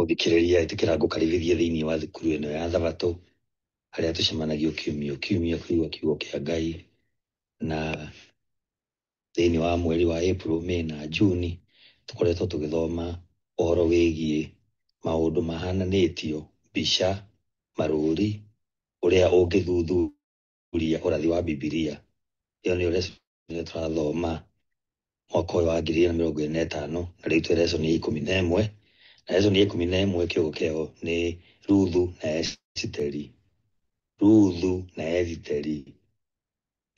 Mũthikĩrĩria, ĩtĩkĩra ngũkaribithie thĩinĩ wa thukuru ĩno ya Thabatũ, harĩa tũcemanagia kiumia kiumia kũigua kiugo kĩa Ngai. Na thĩinĩ wa mweri wa April, May na June tũkoretwo tũgĩthoma ũhoro wĩgiĩ maũndũ mahananĩtio, mbica, marũri, ũrĩa ũngĩthuthuria ũrathi wa Bibilia. Ĩyo nĩyo lesson ĩrĩa tũrathoma mwaka ũyũ wa 2025, na rĩu twĩ lesson ya 11. Na lesson ya 11 kĩongo kĩayo nĩ Ruthu na Esiteri. Ruthu na Esiteri.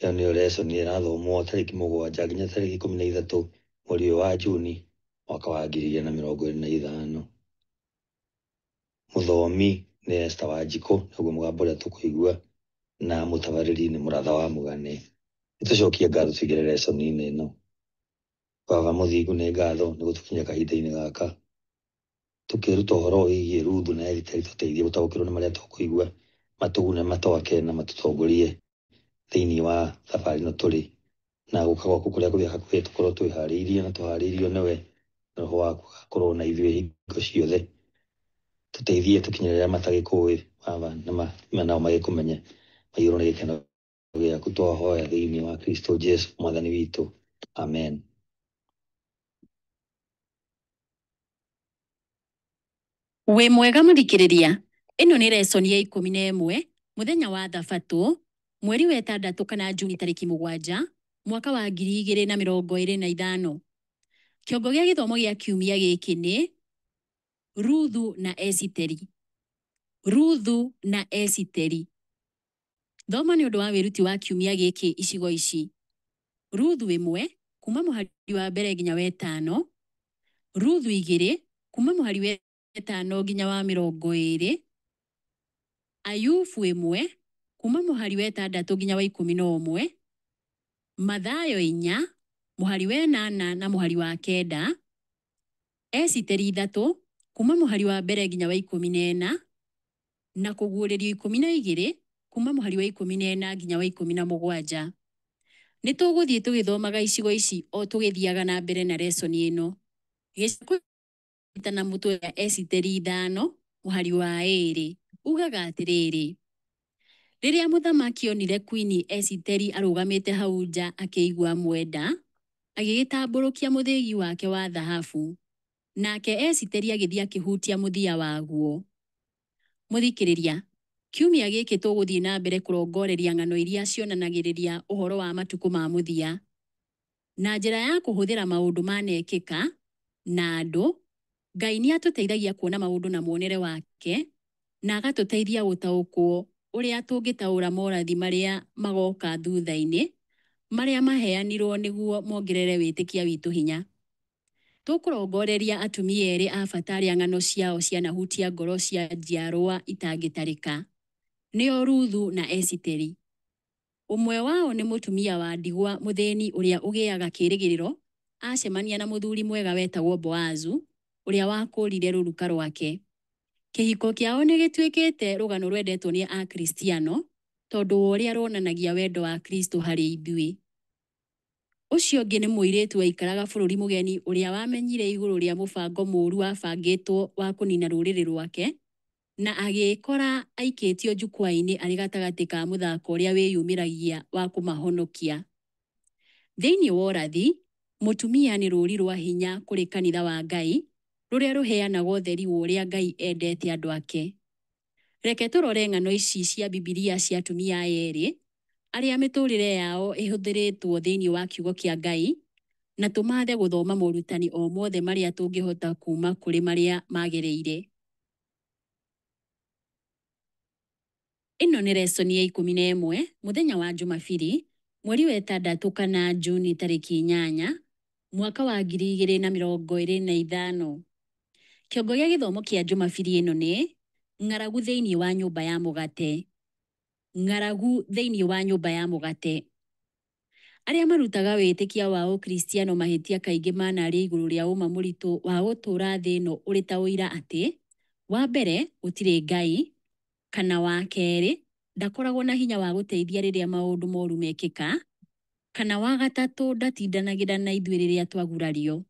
Ĩyo nĩyo lesson ĩrathomwo tarĩki 7 nginya tarĩki 13 mweri ũyũ wa Juni mwaka wa 2025. Mũthomi nĩ Esther Wanjikũ, nĩguo mũgambo ũrĩa tũkũigua, na mũtabarĩri nĩ Mũratha wa Mũgane. Nĩtũcokie ngatho tũingĩre lesson-inĩ ĩno. Baba mũthingu, nĩ ngatho nĩ gũtũkinyia kahinda-inĩ gaka tũkĩruta ũhoro wĩgiĩ Ruthu na Esiteri. Tũteithie gũtaũkĩrwo nĩ marĩa tũkũigua, matũgune, matwake na matũtongorie thĩinĩ wa thabarĩ ĩno tũrĩ, na gũka gwaku kũrĩa kũrĩ hakuhĩ tũkorwo twĩharĩirie na tũharĩirio nĩwe, Roho waku agakorwo na ithuĩ hingo ciothe. Tũteithie tũkinyĩre arĩa matagĩkũĩ, Baba, na nao magĩkũmenye, maiyũrwo nĩ gĩkeno gĩaku. Twahoya thĩinĩ wa Kristo Jesu mwathani witũ, amen. Wĩ mwega mũthikĩrĩria, ĩno nĩ lesson ya 11 mũthenya wa Thabatũ, mweri wa ĩtandatũ kana Juni tarĩki 7 mwaka wa 2025. Kĩongo gĩa gĩthomo gĩa kiumia gĩkĩ nĩ Ruthu na Esiteri. Ruthu na Esiteri. Thoma nĩ ũndũ wa wĩruti wa kiumia gĩkĩ icigo ici: Ruthu 1 kuma mũhari wa 1 nginya wa 5, Ruthu 2 kuma mũhari wa 5 nginya wa 20, Ayubu 1 kuma mũhari wa 6 nginya wa 11, Mathayo 4 mũhari wa 8 na mũhari wa 9, Esiteri 3 kuma mũhari wa 1 nginya wa 14, na Kũguũrĩrio 12 kuma mũhari wa 14 nginya wa 17. Nĩ tũgũthiĩ tũgĩthomaga icigo ici o tũgĩthiaga na mbere na lesson ĩno. Gĩcunjĩ na mũtwe wa Esiteri 5 mũhari wa 2 ugaga atĩrĩrĩ: rĩrĩa mũthamaki onire Queen Esiteri arũgamĩte hau nja akĩigua mwenda, agĩgĩtambũrũkia mũthĩgi wake wa thahabu, nake Esiteri agĩthiĩ akĩhutia mũthia waguo. Mũthikĩrĩria, kiumia gĩkĩ tũgũthiĩ na mbere kũrongoreria ng'ano iria cionanagĩrĩria ũhoro wa matukũ ma mũthia. Na njĩra ya kũhũthĩra maũndũ manekĩka na andũ, Ngai nĩ atũteithagia kuona maũndũ na muonere wake, na agatũteithia gũtaũkwo ũrĩa tũngĩtaũra morathi marĩa magoka thutha-inĩ, marĩa maheanirwo nĩguo mongerere wĩtĩkia witũ hinya. Tũkũrongoreria atumia erĩ a bata arĩa ng'ano ciao cianahutia ngoro cia njiarũa itangĩtarĩka, nĩo Ruthu na Esiteri. Ũmwe wao nĩ mũtumia wa ndigwa mũthĩni ũrĩa ũgĩaga kĩĩrĩgĩrĩro acemania na mũthuri mwega wetagwo Boazu, ũrĩa wakũũrire rũruka rwake. Kĩhiko kĩao nĩ gĩtuĩkĩte rũgano rwendetwo nĩ Akristiano tondũ wa ũrĩa ruonanagia wendo wa Kristo harĩ ithuĩ. Ũcio ũngĩ nĩ mũirĩtu waikaraga bũrũri mũgeni ũrĩa wamenyire igũrũ rĩa mũbango mũũru wabangĩtwo wa kũniina rũrĩrĩ rwake, na agĩĩkora aikĩtio jukwaa-inĩ arĩ gatagatĩ ka mũthako ũrĩa wĩyumĩragia wa kũmahonokia. Thĩinĩ wa ũrathi, mũtumia nĩ rũri rwa hinya kũrĩ kanitha wa Ngai, rũrĩa rũheanaga ũtheri wa ũrĩa Ngai endete andũ ake. Reke tũrore ng'ano ici cia Bibilia cia atumia aya erĩ, arĩa mĩtũrĩre yao ĩhũthĩrĩtwo thĩinĩ wa kiugo kĩa Ngai, na tũmathe gũthoma morutani o mothe marĩa tũngĩhota kuuma kũrĩ marĩa magereire. Ĩno nĩ lesson ya 11 mũthenya wa Jumabiri, mweri wa 6 kana Juni tarĩki 8 mwaka wa 2025. Kĩongo gĩa gĩthomo kĩa Jumabiri ĩno nĩ ng'aragu thĩinĩ wa nyũmba ya mũgate. Ng'aragu thĩinĩ wa nyũmba ya mũgate. Arĩa marutaga wĩtĩkia wa Ũkristiano mahĩtia kaingĩ manaria igũrũ rĩa ũma mũritũ wa gũtũũra thĩ ĩno ũrĩ ta ũira atĩ, wa mbere, gũtirĩ Ngai, kana wa kerĩ, ndakoragwo na hinya wa gũteithia rĩrĩa maũndũ moru mekĩka, kana wa gatatũ, ndatindanagĩra na ithuĩ rĩrĩa twagurario.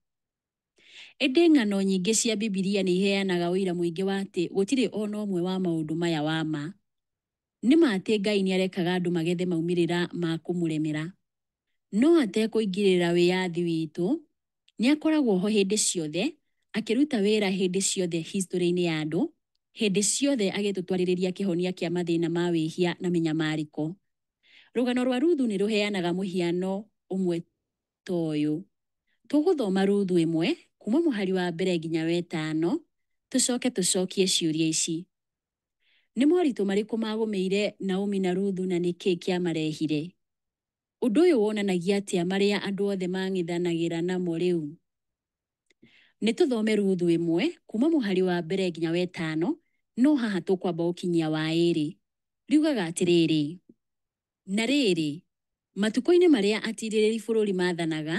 Ĩndĩ ng'ano nyingĩ cia Bibilia nĩ iheanaga ũira mũingĩ wa atĩ gũtirĩ o na ũmwe wa maũndũ maya wa ma. Nĩ ma atĩ Ngai nĩ arekaga andũ magethe maumĩrĩra ma kũmũremera. No atekũingĩrĩra wĩyathi witũ, nĩ akoragwo ho hĩndĩ ciothe, akĩruta wĩra hĩndĩ ciothe historĩ-inĩ ya andũ, hĩndĩ ciothe agĩtũtwarĩrĩria kĩhonia kĩa mathĩna ma wĩhia na mĩnyamarĩko. Rũgano rwa Ruthu nĩ rũheanaga mũhiano ũmwe ta ũyũ. Tũgũthoma Ruthu ĩmwe kuma mũhari wa mbere nginya wetano, tũcoke tũcokie ciũria ici. Nĩ moritũ marĩkũ magũmĩire Naomi na Ruthu na nĩkĩ kĩamarehire? Ũndũ ũyũ wonanagia atĩa marĩa andũ othe mang'ethanagĩra namo rĩu? Nĩ tũthome Ruthu ĩmwe kuma mũhari wa mbere nginya wetano, no haha tũkwamba gũkinyia wa ĩrĩ. Riugaga atĩrĩrĩ, na rĩrĩ, matukũ-inĩ marĩa atiirĩrĩri bũrũri maathanaga,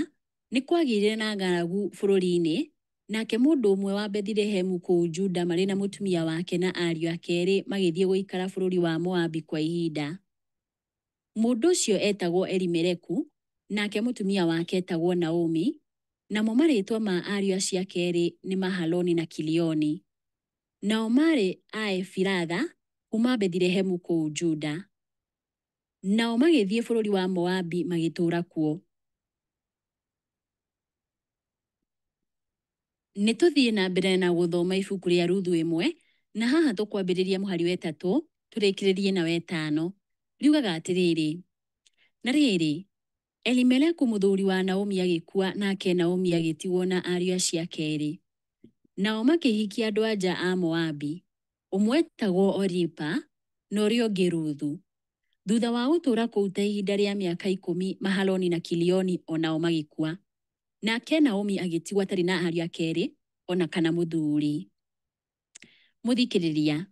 nĩ kwagĩire na ng'aragu bũrũri-inĩ, nake mũndũ ũmwe wa Bethilehemu kũu Juda marĩ na mũtumia wake na ariũ ake erĩ magĩthiĩ gũikara bũrũri wa Moabi kwa ihinda. Mũndũ ũcio eetagwo Elimeleku, nake mũtumia wake eetagwo Naomi, namo marĩĩtwa ma ariũ acio ake erĩ nĩ Mahaloni na Kilioni. Nao maarĩ a Efiratha kuuma Bethilehemu kũu Juda. Nao magĩthiĩ bũrũri wa Moabi magĩtũũra kuo. Nĩ tũthiĩ na mbere na gũthoma ibuku rĩa Ruthu ĩmwe, na haha tũkwambĩrĩria mũhari wa ĩtatũ tũrĩkĩrĩrie na wetano. Riugaga atĩrĩrĩ, na rĩrĩ, Elimeleku mũthuri wa Naomi agĩkua, nake Naomi agĩtigwo na ariũ acio ake erĩ. Nao makĩhikia andũ-a-nja a Moabi, ũmwe etagwo Oripa na ũrĩa ũngĩ Ruthu. Thutha wa gũtũũra kũu ta ihinda rĩa mĩaka 10, Mahaloni na Kilioni o nao magĩkua. Nake Naomi agĩtigwo atarĩ na ariũ ake erĩ o na kana mũthuri. Mũthikĩrĩria,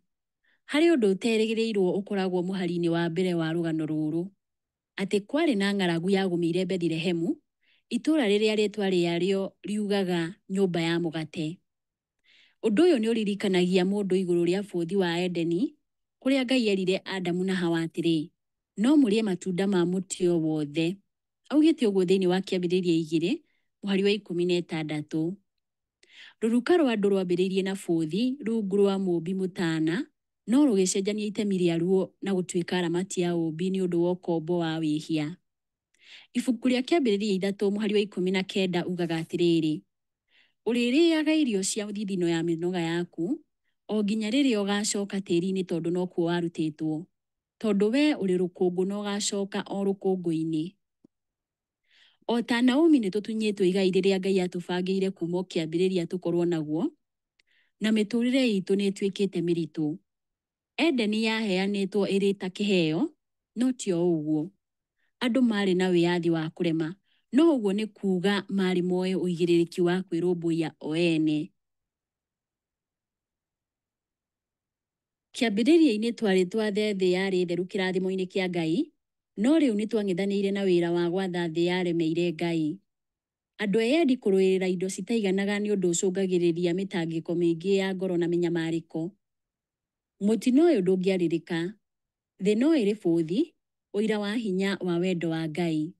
harĩ ũndũ ũterĩgĩrĩirwo ũkoragwo mũhari-inĩ wa mbere wa rũgano rũrũ, atĩ kwarĩ na ng'aragu yagũmĩire Bethilehemu, itũũra rĩrĩa rĩĩtwa rĩarĩo riugaga nyũmba ya mũgate. Ũndũ ũyũ nĩ ũririkanagia mũndũ igũrũ rĩa bũthi wa Edeni, kũrĩa Ngai erire Adamu na Hawa atĩrĩ, no mũrĩe matunda ma mũtĩ o wothe. Augĩte ũguo thĩinĩ wa Kĩambĩrĩria 2, mũhari wa 16. Rũruka rwa andũ rwambĩrĩirie na bũthi rungu rwa mũũmbi mũtana, no rũgĩcenjania itemi rĩaruo na gũtuĩka aramati a ũũmbi nĩ ũndũ wa ũkombo wa wĩhia. Ibuku rĩa Kĩambĩrĩria 3 mũhari wa 19 ugaga atĩrĩrĩ, ũrĩrĩaga irio cia thithino ya mĩnoga yaku, o nginya rĩrĩa ũgaacoka tĩri-inĩ tondũ nokuo warutĩtwo. Tondũ wee ũrĩ rũkũngũ na ũgaacoka o rũkũngũ-inĩ. O ta Naomi nĩ tũtunyĩtwo igai rĩrĩa Ngai atũbangĩire kuma o kĩambĩrĩria tũkorwo naguo, na mĩtũrĩre itũ nĩ ĩtuĩkĩte mĩritũ. Edeni yaheanĩtwo ĩrĩ ta kĩheo, no ti o ũguo. Andũ maarĩ na wĩyathi wa kũrema, no ũguo nĩ kuuga maarĩ moe ũigĩrĩrĩki wa kwĩrũmbũiya o ene. Kĩambĩrĩria-inĩ twarĩ twathe thĩ yarĩ theru kĩrathimo-inĩ kĩa Ngai, no rĩu nĩ twang'ethanĩire na wĩra wa gwatha thĩ yaremeire Ngai. Andũ eyendi kũrũĩrĩra indo citaiganaga nĩ ũndũ ũcũngagĩrĩria mĩtangĩko mĩingĩ ya ngoro na mĩnyamarĩko. Mũtino ũyũ ndũngĩarĩrĩka. Thĩ no ĩrĩ bũthi, ũira wa hinya wa wendo wa Ngai.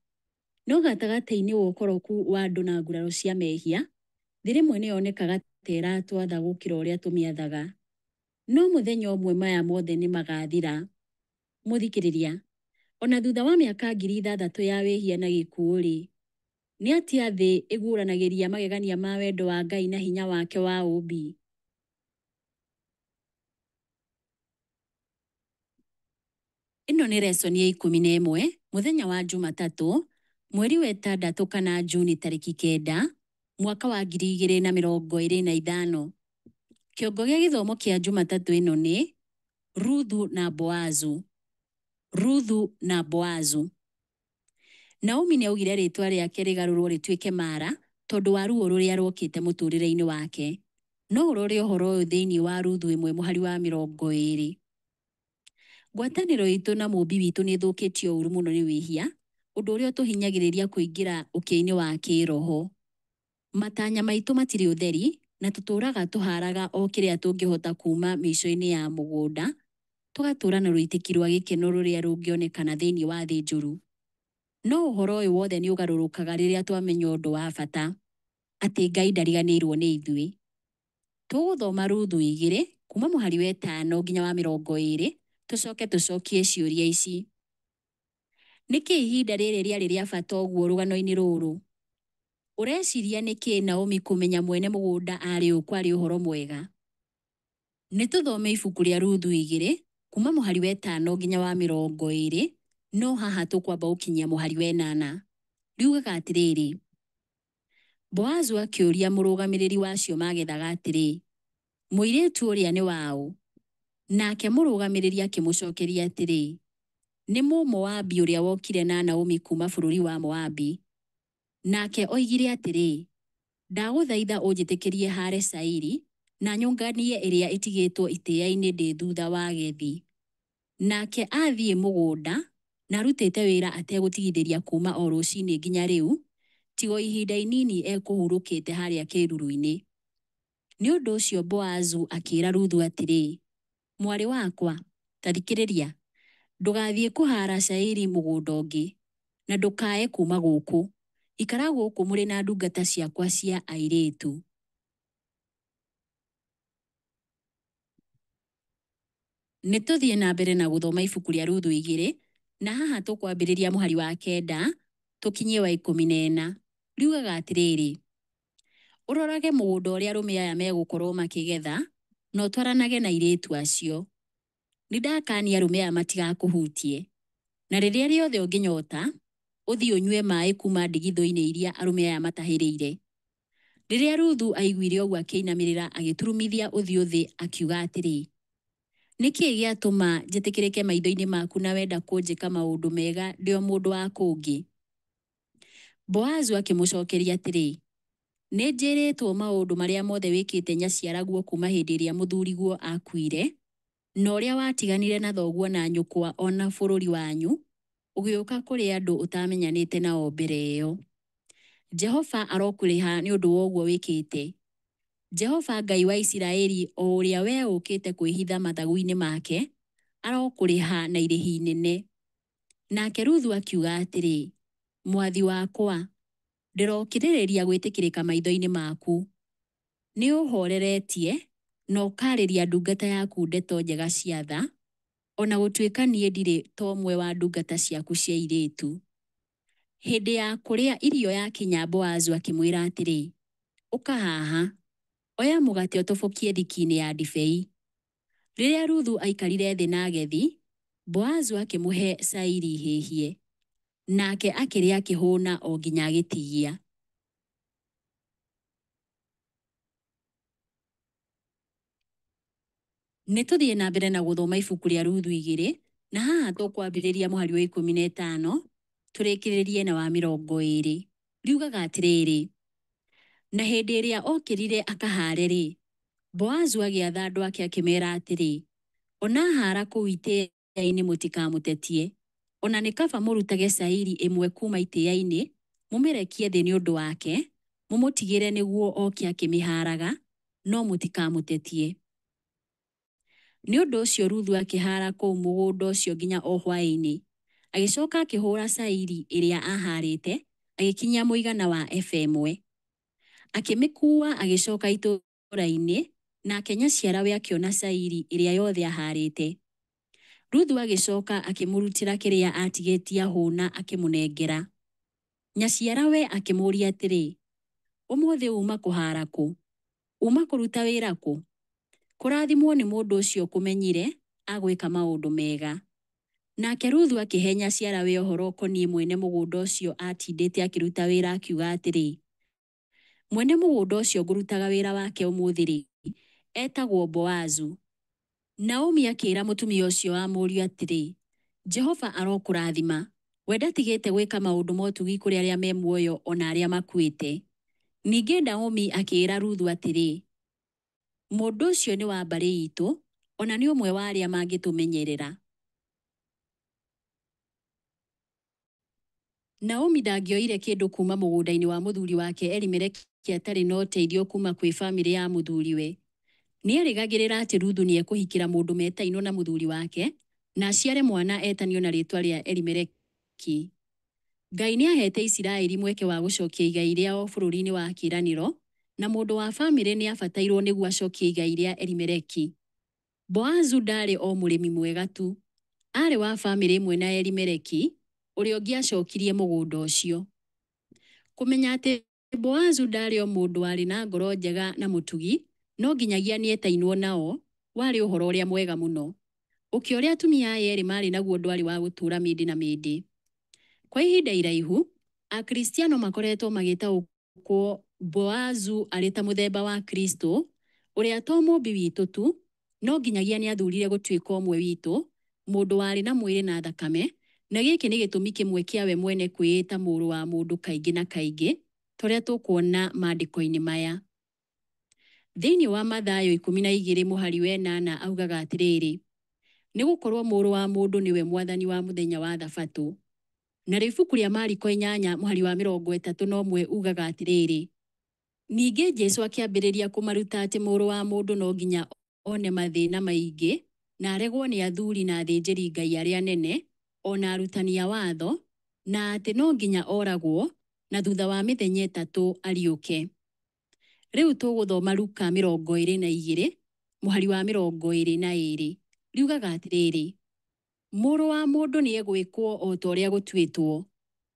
No gatagatĩ-inĩ wa ũkoroku wa andũ na nguraro cia mehia, thĩ rĩmwe nĩ yonekaga ta ĩratwatha gũkĩra ũrĩa tũmĩathaga. No mũthenya ũmwe maya mothe nĩ magathira. Mũthikĩrĩria, ona thutha wa mĩaka 6,000 ya wĩhia na gĩkuũ-rĩ, nĩ atĩa thĩ ĩguũranagĩria magegania ma wendo wa Ngai na hinya wake wa ũũmbi? Ĩno nĩ lesson ya 11, mũthenya wa Jumatatũ, mweri wa ĩtandatũ kana Juni tarĩki 9, mwaka wa 2025. Kĩongo gĩa gĩthomo kĩa Jumatatũ ĩno nĩ Ruthu na Boazu. Ruthu na Boazu. Naomi nĩ augire rĩtwa rĩake rĩgarũrwo rĩtuĩke Mara tondũ wa ruo rũrĩa rwokĩte mũtũrĩre-inĩ wake. No ũrore ũhoro ũyũ thĩinĩ wa Ruthu ĩmwe mũhari wa 20. Ngwatanĩro itũ na Mũũmbi witũ nĩ ĩthũkĩtio ũũru mũno nĩ wĩhia, ũndũ ũrĩa ũtũhinyagĩrĩria kũingĩra ũkĩa-inĩ wa kĩĩroho. Matanya maitũ matirĩ ũtheri, na tũtũũraga tũhaaraga o kĩrĩa tũngĩhota kuuma mĩico-inĩ ya mũgũnda, tũgatũũra na rũitĩki rwa gĩkeno rũrĩa rũngĩonekana thĩinĩ wa thĩ njũru. No ũhoro ũyũ wothe nĩ ũgarũrũkaga rĩrĩa twamenya ũndũ wa bata. Atĩ Ngai ndariganĩirwo nĩ ithuĩ. Tũgũthoma Ruthu 2, kuuma mũhari wa 5 nginya wa 20, tũcoke tũcokie ciũria ici. Nĩkĩ ihinda rĩrĩ rĩarĩ rĩa bata ũguo rũgano-inĩ rũrũ? Ũreciria nĩkĩ Naomi kũmenya mwene mũgũnda aarĩ ũ kwarĩ ũhoro mwega? Nĩ tũthome ibuku rĩa Ruthu 2, kuuma mũhari wa 5 nginya wa 20, no haha tũkwamba gũkinyia mũhari wa 8. Riugaga atĩrĩrĩ, Boazu akĩũria mũrũgamĩrĩri wa acio maagethaga atĩrĩ, Mũirĩtu ũrĩa nĩ wa ũ? Nake mũrũgamĩrĩri akĩmũcokeria atĩrĩ, Nĩ Mũmoabi ũrĩa wokire na Naomi kuuma bũrũri wa Moabi. Nake oigire atĩrĩ, 'Ndagũthaitha ũnjĩtĩkĩrie haare cairi na nyũnganie ĩrĩa ĩtigĩtwo itĩĩa-inĩ ndĩ thutha wa agethi. Nake aathiĩ mũgũnda, na arutĩte wĩra ategũtigithĩria kuuma o rũcinĩ nginya rĩu, tiga o ihinda inini ekũhurũkĩte harĩa kĩĩruru-inĩ. Nĩ ũndũ ũcio Boazu akĩra Ruthu atĩrĩ, Mwarĩ wakwa, ta thikĩrĩria. Ndũgathiĩ kũhaara cairi mũgũnda ũngĩ, na ndũkae kuuma gũkũ. Ikara gũkũ mũrĩ na ndungata ciakwa cia airĩtu. Nĩ tũthiĩ na mbere na gũthoma ibuku rĩa Ruthu 2, na haha tũkwambĩrĩria mũhari wa 9 tũkinyie wa 14. Riugaga atĩrĩrĩ, Ũrorage mũgũnda ũrĩa arũme aya megũkorũo makĩgetha, na ũtwaranage na airĩtu acio. Nĩ ndakaania arũme aya matigakũhutie. Na rĩrĩa rĩothe ũngĩnyota, ũthiĩ ũnyue maĩ kuuma ndigithũ-inĩ iria arũme aya matahĩrĩire. Rĩrĩa Ruthu aiguire ũguo akĩinamĩrĩra agĩturumithia ũthiũ thĩ akiuga atĩrĩ, Nĩ kĩĩ gĩatũma njĩtĩkĩrĩke maitho-inĩ maku na wenda kũnjĩka maũndũ mega ndĩ o mũndũ wa kũngĩ? Boazu akĩmũcokeria atĩrĩ, Nĩ njĩrĩtwo maũndũ marĩa mothe wĩkĩte nyaciaraguo kuuma hĩndĩ ĩrĩa mũthuriguo aakuire, na ũrĩa watiganire na thoguo na nyũkwa o na bũrũri wanyu, ũgĩũka kũrĩ andũ ũtaamenyanĩte nao mbere ĩyo. Jehova arokũrĩha nĩ ũndũ wa ũguo wĩkĩte. Jehova Ngai wa Isiraeli o ũrĩa wee ũũkĩte kwĩhitha mathagu-inĩ make, arokũrĩha na irĩhi inene. Nake Ruthu akiuga atĩrĩ, Mwathi wakwa, ndĩrokĩrĩrĩria gwĩtĩkĩrĩka maitho-inĩ maku. Nĩ ũũhooreretie na ũkaarĩria ndungata yaku ndeto njega cia tha, o na gũtuĩka niĩ ndirĩ ta ũmwe wa ndungata ciaku cia airĩtu. Hĩndĩ ya kũrĩa irio yakinya Boazu akĩmwĩra atĩrĩ, Ũka haha, oya mũgate ũtobokie thiki-inĩ ya ndibei. Rĩrĩa Ruthu aikarire thĩ na agethi, Boazu akĩmũhe cairi hĩhie. Nake akĩrĩa akĩhũna o nginya agĩtigia. Nĩ tũthiĩ na mbere na gũthoma ibuku rĩa Ruthu 2, na haha tũkwambĩrĩria mũhari wa 15 tũrĩkĩrĩrie na wa 20. Riugaga atĩrĩrĩ, Na hĩndĩ ĩrĩa okĩrire akahaare-rĩ, Boazu agĩatha andũ ake akĩmeera atĩrĩ, O na ahaara kũu itĩĩa-inĩ mũtikamũtetie. O na nĩ kaba mũrutage cairi ĩmwe kuuma itĩĩa-inĩ, mũmĩrekie thĩ nĩ ũndũ wake, mũmũtigĩre nĩguo oke akĩmĩhaaraga, no mũtikamũtetie. Nĩ ũndũ ũcio Ruthu akĩhaara kũu mũgũnda ũcio nginya o hwaĩ-inĩ. Agĩcoka akĩhũũra cairi ĩrĩa aahaarĩte, agĩkinyia mũigana wa eba ĩmwe. Akĩmĩkuua agĩcoka itũũra-inĩ, nake nyaciarawe akĩona cairi ĩrĩa yothe aahaarĩte. Ruthu agĩcoka akĩmũrutĩra kĩrĩa aatigĩtie ahũna akĩmũnengera. Nyaciarawe akĩmũũria atĩrĩ, Ũmũthĩ uuma kũhaara kũ? Uuma kũruta wĩra kũ? Kũrathimwo nĩ mũndũ ũcio ũkũmenyire agwĩka maũndũ mega. Nake Ruthu akĩhe nyaciarawe ũhoro ũkoniĩ mwene mũgũnda ũcio aatindĩte akĩruta wĩra akiuga atĩrĩ, Mwene mũgũnda ũcio ngũrutaga wĩra wake ũmũthĩ-rĩ, etagwo Boazu. Naomi akĩĩra mũtumia ũcio wa mũriũ atĩrĩ, Jehova arokũrathima, we ndatigĩte gwĩka maũndũ ma ũtugi kũrĩ arĩa me muoyo o na arĩa makuĩte. Ningĩ Naomi akĩĩra Ruthu atĩrĩ, Mũndũ ũcio nĩ wa mbarĩ itũ, o na nĩ ũmwe wa arĩa mangĩtũmenyerera. Naomi ndangĩoire kĩndũ kuuma mũgũnda-inĩ wa mũthuri wake Elimeleki atarĩ na ũteithio kuuma kwĩ famĩlĩ ya mũthuriwe. Nĩ eerĩgagĩrĩra atĩ Ruthu nĩ ekũhikĩra mũndũ metainwo na mũthuri wake na aciare mwana etanio na rĩĩtwa rĩa Elimeleki. Ngai nĩ aheete Isiraeli mweke wa gũcokia igai rĩao bũrũri-inĩ wa kĩĩranĩro, na mũndũ wa famĩlĩ nĩ aabatairũo nĩguo acokie igai rĩa Elimeleki. Boazu ndaarĩ o mũrĩmi mwega tu. Aarĩ wa famĩlĩ ĩmwe na Elimeleki, ũrĩa ũngĩacokirie mũgũnda ũcio. Kũmenya atĩ Boazu ndaarĩ o mũndũ warĩ na ngoro njega na mũtugi, no nginyagia nĩ etainwo nao, warĩ ũhoro ũrĩa mwega mũno. Ũkĩa ũrĩa atumia aya erĩ maarĩ naguo ndwarĩ wa gũtũũra mĩndĩ na mĩndĩ. Kwa ihinda iraihu, Akristiano makoretwo magĩtaũkwo Boazu arĩ ta mũthemba wa Kristo, ũrĩa to mũũmbi witũ tu, no nginyagia nĩ aathurire gũtuĩka ũmwe witũ, mũndũ warĩ na mwĩrĩ na thakame, na gĩkĩ nĩ gĩtũmi kĩmwe kĩa we mwene kwĩĩta Mũrũ wa Mũndũ kaingĩ na kaingĩ, ta ũrĩa tũkuona maandĩko-inĩ maya. Thĩinĩ wa Mathayo 12 mũhari wa 8 augaga atĩrĩrĩ, nĩ gũkorũo Mũrũ wa Mũndũ nĩwe Mwathani wa mũthenya wa Thabatũ. Narĩo ibuku rĩa Mariko 8 mũhari wa 31 ugaga atĩrĩrĩ, ningĩ Jesu akĩambĩrĩria kũmaruta atĩ Mũrũ wa Mũndũ no nginya one mathĩna maingĩ, na aregwo nĩ athuri na athĩnjĩri-Ngai arĩa anene, o na arutani a watho, na atĩ no nginya oragwo, na thutha wa mĩthenya 3 ariũke. Rĩu tũgũthoma Luka 22 mũhari wa 22. Riugaga atĩrĩrĩ, Mũrũ wa Mũndũ nĩ egwĩkwo o ta ũrĩa gũtuĩtwo,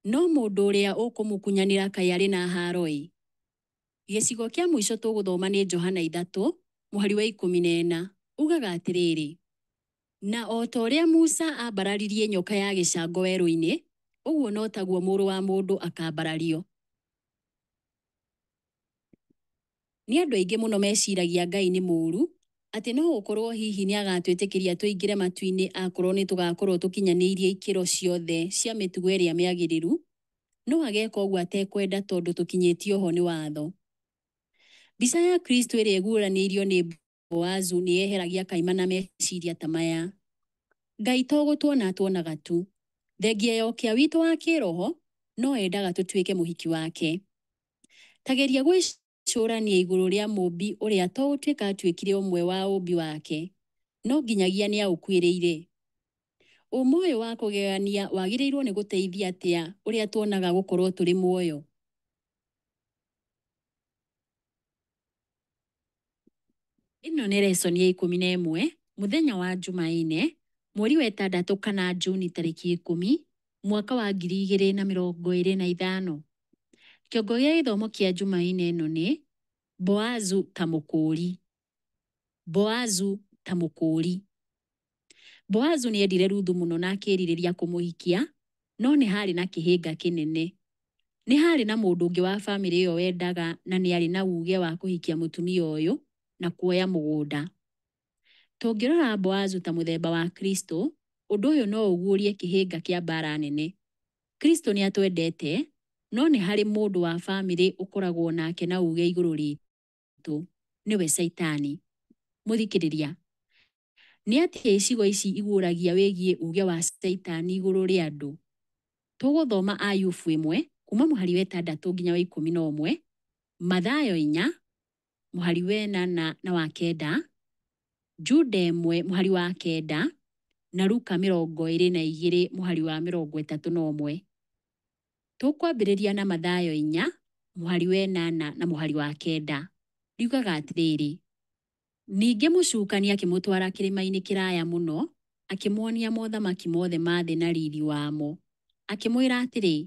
no mũndũ ũrĩa ũkũmũkunyanĩra kaĩ arĩ na haaro-ĩ! Gĩcigo kĩa mũico tũgũthoma nĩ Johana 3 mũhari wa 14. Ugaga atĩrĩrĩ, na o ta ũrĩa Musa aambararirie nyoka ya gĩcango werũ-inĩ, ũguo no taguo Mũrũ wa Mũndũ akaambarario. Nĩ andũ aingĩ mũno meciragia Ngai nĩ mũũru, atĩ no gũkorũo hihi nĩ agatwĩtĩkĩria tũingĩre matu-inĩ akorũo nĩ tũgakorũo tũkinyanĩirie ikĩro ciothe cia mĩtugo ĩrĩa mĩagĩrĩru, no ageka ũguo atekwenda tondũ tũkinyĩtio ho nĩ watho. Mbica ya Kristo ĩrĩa ĩguũranĩirio nĩ Boazu nĩ yeheragia kaimana meciria ta maya. Ngai to gũtuona atuonaga tu. Thengia ya ũkĩa witũ wa kĩĩroho, no endaga tũtuĩke mũhiki wake. Ta geria gwĩcũrania igũrũ rĩa Mũũmbi ũrĩa to gũtuĩka atuĩkire ũmwe wa ũũmbi wake, no nginyagia nĩ aũkuĩrĩire. Ũũma ũyũ wa kũgegania wagĩrĩirũo nĩ gũteithia atĩa ũrĩa tuonaga gũkorũo tũrĩ muoyo? Ĩno nĩ lesson ya 11, mũthenya wa Jumaine, mweri wa ĩtandatũ kana Juni tarĩki 10, mwaka wa 2025. Kĩongo gĩa gĩthomo kĩa Jumaine ĩno nĩ Boazu ta mũkũũri. Boazu ta mũkũũri. Boazu nĩ endire Ruthu mũno na akĩĩrirĩria kũmũhikia, no nĩ haarĩ na kĩhĩnga kĩnene. Nĩ haarĩ na mũndũ ũngĩ wa famĩlĩ ĩyo wendaga na nĩ arĩ na uuge wa kũhikia mũtumia ũyũ na kuoya mũgũnda. Tũngĩrora Boazu ta mũthemba wa Kristo, ũndũ ũyũ no ũguũrie kĩhĩnga kĩa mbaara nene. Kristo nĩ atwendete, no nĩ harĩ mũndũ wa famĩlĩ ũkoragwo nake na uuge igũrũ ritũ, nĩwe Caitani. Mũthikĩrĩria, nĩ atĩa icigo ici iguũragia wĩgiĩ uuge wa Caitani igũrũ rĩa andũ? Tũgũthoma Ayubu 1 kuma mũhari wa 6 nginya wa 11, Mathayo 4 mũhari wa 8 na wa 9, Juda 1 mũhari wa 9, na Luka 22 mũhari wa 31. Tũkwambĩrĩria na Mathayo 4 mũhari wa 8 na mũhari wa 9. Riugaga atĩrĩrĩ, ningĩ mũcukani akĩmũtwara kĩrĩma-inĩ kĩraya mũno, akĩmuonia mothamaki mothe ma thĩ na riri wamo. Akĩmwĩra atĩrĩ,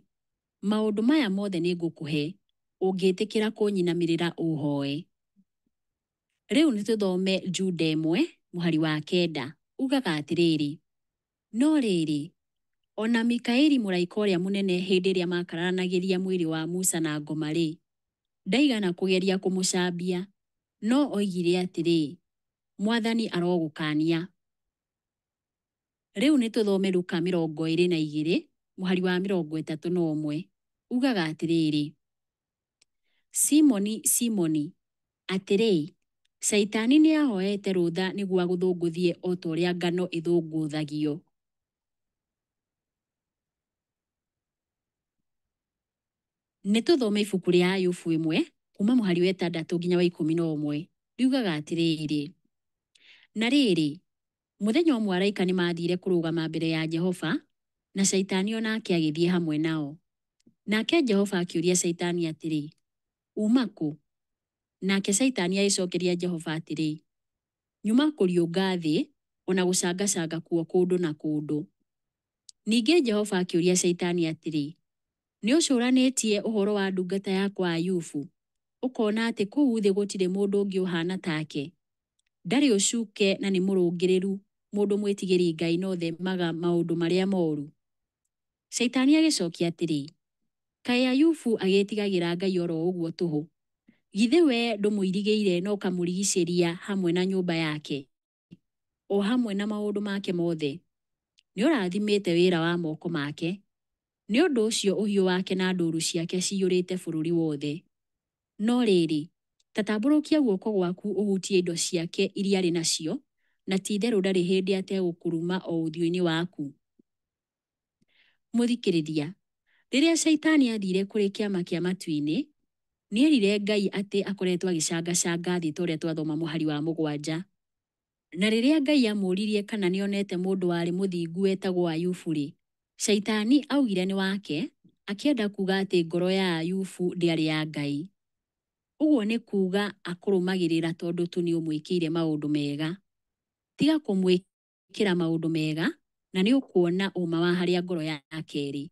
maũndũ maya mothe nĩngũkũhe, ũngĩtĩkĩra kũnyinamĩrĩra ũũhoe. Rĩu nĩ tũthome Juda 1 mũhari wa 9. Ugaga atĩrĩrĩ, no rĩrĩ, o na Mikaeli mũraika ũrĩa mũnene hĩndĩ ĩrĩa makararanagĩria mwĩrĩ wa Musa na ngoma-rĩ, ndaigana kũgeria kũmũcambia, no oigire atĩrĩ, Mwathani arogũkaania. Rĩu nĩ tũthome Luka 22 mũhari wa 31. Ugaga atĩrĩrĩ, Simoni, Simoni, atĩrĩ, Caitani nĩ ahoete rũtha nĩguo agũthũngũthie o ta ũrĩa ngano ĩthũngũthagio. Nĩ tũthome ibuku rĩa Ayubu 1 kuma mũhari wa 6 nginya wa 11. Riugaga atĩrĩrĩ, na rĩrĩ, mũthenya ũmwe araika nĩ maathire kũrũgama mbere ya Jehova, na Caitani o nake agĩthiĩ hamwe nao. Nake Jehova akĩũria Shaitani atĩrĩ, Uuma kũ? Nake Shaitani agĩcokeria Jehova atĩrĩ, Nyuma kũriũnga thĩ, o na gũcangacanga kuo kũndũ na kũndũ. Ningĩ Jehova akĩũria Shaitani atĩrĩ, Nĩũcũranĩtie ũhoro wa ndungata yakwa Ayubu, ũkona atĩ kũu thĩ gũtirĩ mũndũ ũngĩ ũhaana take? Ndarĩ ũcuke na nĩ mũrũngĩrĩru, mũndũ mwĩtigĩri Ngai na ũthemaga maũndũ marĩa moru. Shaitani agĩcokia atĩrĩ, Kaĩ Ayubu agĩĩtigagĩra Ngai oro ũguo tũhũ? Githĩ wee ndũmũirigĩire na ũkamũrigicĩria hamwe na nyũmba yake, o hamwe na maũndũ make mothe? Nĩũrathimĩte wĩra wa moko make, nĩ ũndũ ũcio ũhiũ wake na ndũũru ciake ciyũrĩte bũrũri wothe. No rĩrĩ, ta tambũrũkia guoko gwaku ũhutie indo ciake iria arĩ nacio, na ti-itherũ ndarĩ hĩndĩ ategũkũruma o ũthiũ-inĩ waku. Mũthikĩrĩria, rĩrĩa Shaitani aathire kũrĩ kĩama kĩa matu-inĩ, nĩerire Ngai atĩ akoretwo agĩcangacanga thĩ ta ũrĩa twathoma mũhari wa 7. Na rĩrĩa Ngai amũũririe kana nĩonete mũndũ warĩ mũthingu wetagwo Ayubu-rĩ, Shaitani augire nĩ wake, akĩenda kuuga atĩ ngoro ya Ayubu ndĩarĩ ya Ngai. Ũguo nĩ kuuga akũrũmagĩrĩra tondũ tu nĩũmwĩkĩire maũndũ mega. Tiga kũmwĩkĩra maũndũ mega, na nĩũkuona ũma wa harĩa ngoro yake ĩrĩ.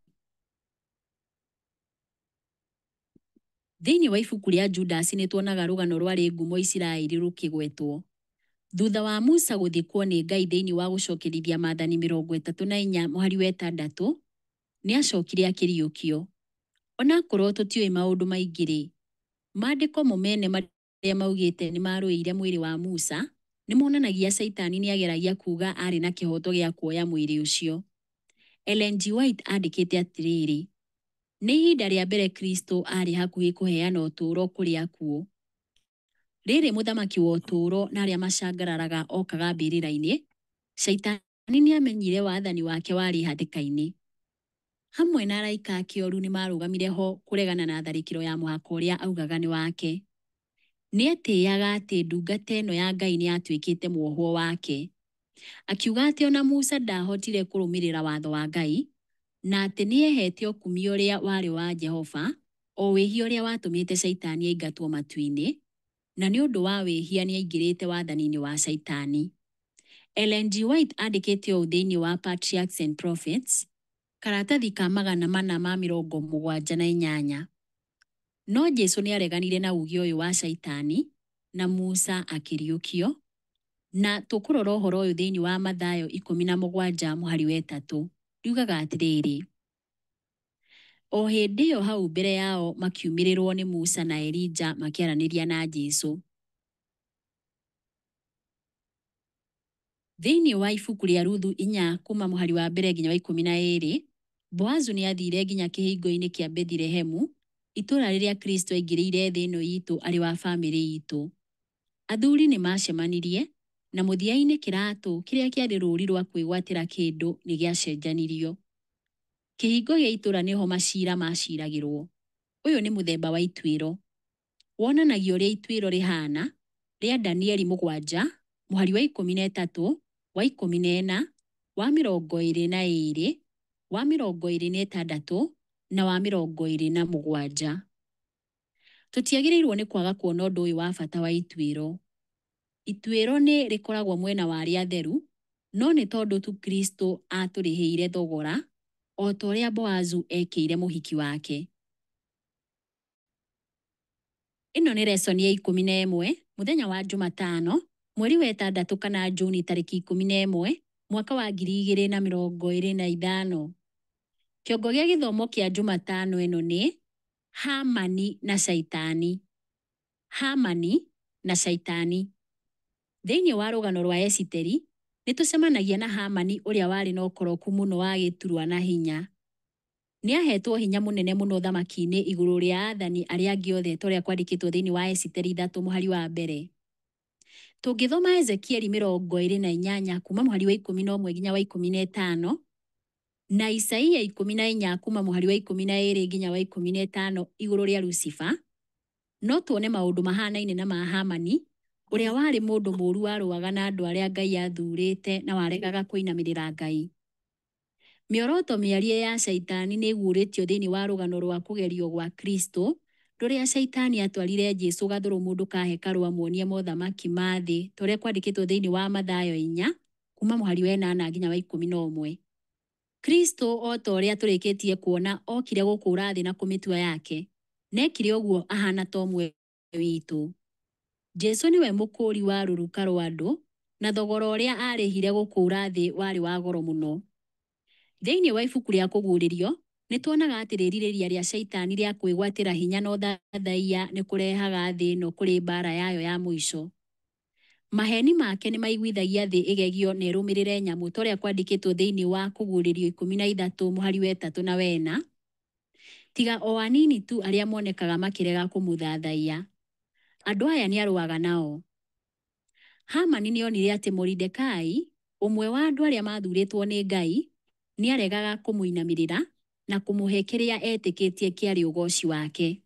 Thĩinĩ wa ibuku rĩa Judasi nĩtuonaga rũgano rwarĩ ngumo Isiraeli rũkĩgwetwo. Thutha wa Musa gũthikwo nĩ Ngai thĩinĩ wa gũcokerithia maathani 34 mũhari wa 6, nĩacokire akĩriũkio. Onakorwo tũtiũĩ maũndũ maingĩ-rĩ, maandĩko mo mene marĩa maugĩte nĩmarũĩire mwĩrĩ wa Musa, nĩmonanagia Shaitani nĩageragia kuuga aarĩ na kĩhooto gĩa kuoya mwĩrĩ ũcio. Ellen G. White andĩkĩte atĩrĩrĩ, Nĩ ihinda rĩa mbere Kristo aarĩ hakuhĩ kũheana ũtũũro kũrĩ akuũ. Rĩrĩ mũthamaki wa ũtũũro na arĩa macangararaga okaga mbĩrĩra-inĩ, Shaitani nĩamenyire wathani wake warĩ hatĩka-inĩ. Hamwe na araika ake oru nĩmarũgamire ho kũregana na tharĩkĩro ya mũhaka ũrĩa augaga nĩ wake. Nĩetĩĩaga atĩ ndungata ĩno ya Ngai nĩyatuĩkĩte muohwo wake. Akiuga atĩ ona Musa ndahotire kũrũmĩrĩra watho wa Ngai, na atĩ nĩehete ũkumio ũrĩa warĩ wa Jehova, o wĩhia ũrĩa watũmĩte Shaitani aingatwo matu-inĩ, na nĩ ũndũ wa wĩhia nĩaingĩrĩte wathani-inĩ wa Shaitani. Ellen G. White andĩkĩte ũũ thĩinĩ wa Patriarchs and Prophets, karatathi ka 478. No Jesu nĩareganire na uge ũyũ wa Shaitani, na Musa akĩriũkio, na tũkũrora ũhoro ũyũ thĩinĩ wa Mathayo 17 mũhari wa 3. Riugaga atĩrĩrĩ, o hĩndĩ ĩyo hau mbere yao makiumĩrĩrwo nĩ Musa na Elija makĩaranĩria na Jesu. Thĩinĩ wa ibuku rĩa Ruthu 4 kuuma mũhari wa 1 nginya wa 12, Boazu nĩathire nginya kĩhingo-inĩ kĩa Bethilehemu, itũũra rĩrĩa Kristo aingĩrĩire thĩ ĩno itũ arĩ wa famĩlĩ itũ. Athuri nĩmacemanirie, na mũthia-inĩ kĩratũ kĩrĩa kĩarĩ rũũri rwa kwĩgwatĩra kĩndũ nĩgĩacenjanirio. Kĩhingo gĩa itũũra nĩho maciira maciragĩrwo. Ũyũ nĩ mũthemba wa ituĩro. Wonanagia ũrĩa ituĩro rĩhaana, rĩa Danieli 7, mũhari wa 13, wa 14, wa 22, wa 26, na wa 27. Tũtiagĩrĩirwo nĩ kwaga kuona ũndũ ũyũ wa bata wa ituĩro. Ituĩro nĩ rĩkoragwo mwena wa arĩa atheru, no nĩ tondũ tu Kristo aatũrĩhĩire thogora, o ta ũrĩa Boazu ekĩire mũhiki wake. Ĩno nĩ lesson ya 11, mũthenya wa Jumatano, mweri wa 6 kana Juni tarĩki 11, mwaka wa 2025. Kĩongo gĩa gĩthomo kĩa Jumatano ĩno nĩ Hamani na Shaitani. Hamani na Shaitani. Thĩinĩ wa rũgano rwa Esiteri, nĩtũcemanagia na Hamani ũrĩa warĩ na ũkoroku mũno wa gĩturwa na hinya. Nĩahetwo hinya mũnene mũno ũthamaki-inĩ igũrũ rĩa aathani arĩa angĩ othe ta ũrĩa kwandĩkĩtwo thĩinĩ wa Esiteri 3 mũhari wa 1. Tũngĩthoma Ezekieli 28 kuuma mũhari wa 11 nginya wa 15, na Isaia 14 kuuma mũhari wa 12 nginya wa 15 igũrũ rĩa Lucifer, no tuone maũndũ mahanaine na ma Hamani, ũrĩa warĩ mũndũ mũũru warũaga na andũ arĩa Ngai aathurĩte na waregaga kũinamĩrĩra Ngai. Mĩoroto mĩarie ya Caitani nĩ ĩguũrĩtio thĩinĩ wa rũgano rwa kũgerio gwa Kristo, rũrĩa Caitani atwarire Jesu gathũrũmũndũ ka hekarũ amuonie mothamaki ma thĩ, ta ũrĩa kwandĩkĩtwo thĩinĩ wa Mathayo 4, kuma mũhari wa 8 nginya wa 11. Kristo o ta ũrĩa tũrĩkĩtie kuona okire gũkũũra thĩ na kũmĩtua yake. Na ekire ũguo ahana ta ũmwe witũ. Jesu nĩwe mũkũũri wa rũruka rwa andũ, na thogora ũrĩa arĩhire gũkũũra thĩ warĩ wa goro mũno. Thĩinĩ wa ibuku rĩa Kũguũrĩrio, nĩ tuonaga atĩ rĩrirĩria rĩa Caitani rĩa kwĩgwatĩra hinya na ũthathaiya nĩ kũrehaga thĩ ĩno kũrĩ mbaara yayo ya mũico. Maheeni make nĩ maiguithagia thĩ ĩgegio na ĩrũmĩrĩre nyamũ ta ũrĩa kwandĩkĩtwo thĩinĩ wa Kũguũrĩrio 13 mũhari wa 3 na 4, tiga o anini tu arĩa monekaga makĩrega kũmũthathaiya. Andũ aya nĩ arũaga nao. Hamani nĩ onire atĩ Moridekai, ũmwe wa andũ arĩa maathurĩtwo nĩ Ngai, nĩ aregaga kũmũinamĩrĩra na kũmũhe kĩrĩa etĩkĩtie kĩarĩ ũgooci wake.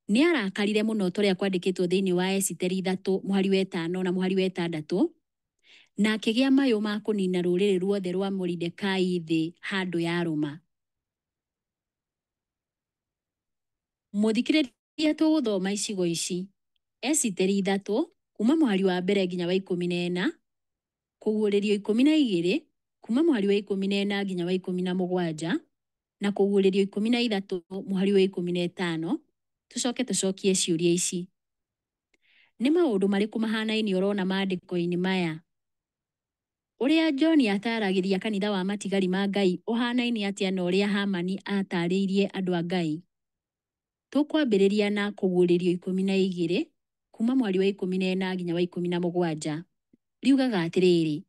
Nĩ arakarire mũno ta ũrĩa kwandĩkĩtwo thĩinĩ wa Esiteri 3 mũhari wa 5 na mũhari wa 6, na akĩgĩa mayũ ma kũniina rũrĩrĩ ruothe rwa Moridekai thĩ handũ yarũma. Mũthikĩrĩria tũgũthoma icigo ici: Esiteri 3 kuma mũhari wa mbere nginya wa 14, Kũguũrĩrio 12 kuma mũhari wa 14 nginya wa 17, na Kũguũrĩrio 13 mũhari wa 15, tũcoke tũcokie ciũria ici. Nĩ maũndũ marĩkũ mahanaine ũrona maandĩko-inĩ maya? Ũrĩa John ataaragĩria kanitha wa matigari ma Ngai ũhanaine atĩa na ũrĩa Hamani aatarĩirie andũ a Ngai? Tũkwambĩrĩria na Kũguũrĩrio 12 kuma mweri wa 14 nginya wa 17. Riugaga atĩrĩrĩ,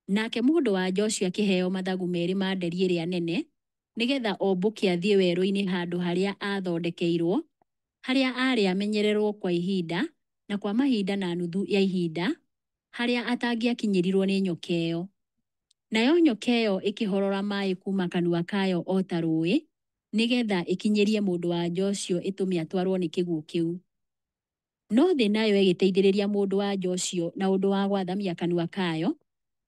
nake mũndũ wa nja ũcio akĩheo mathagu merĩ ma nderi ĩrĩa nene, nĩgetha ombũke athiĩ werũ-inĩ handũ harĩa aathondekeirwo, harĩa aarĩ amenyererwo kwa ihinda, na kwa mahinda na nuthu ya ihinda, harĩa atangĩakinyĩrirwo nĩ nyoka ĩyo. Nayo nyoka ĩyo ĩkĩhorora maĩ kuuma kanua kayo o ta rũũĩ, nĩgetha ĩkinyĩrie mũndũ-wa-nja ũcio ĩtũme atwarwo nĩ kĩguũ kĩu. No thĩ nayo ĩgĩteithĩrĩria mũndũ-wa-nja ũcio na ũndũ wa gwathamia kanua kayo,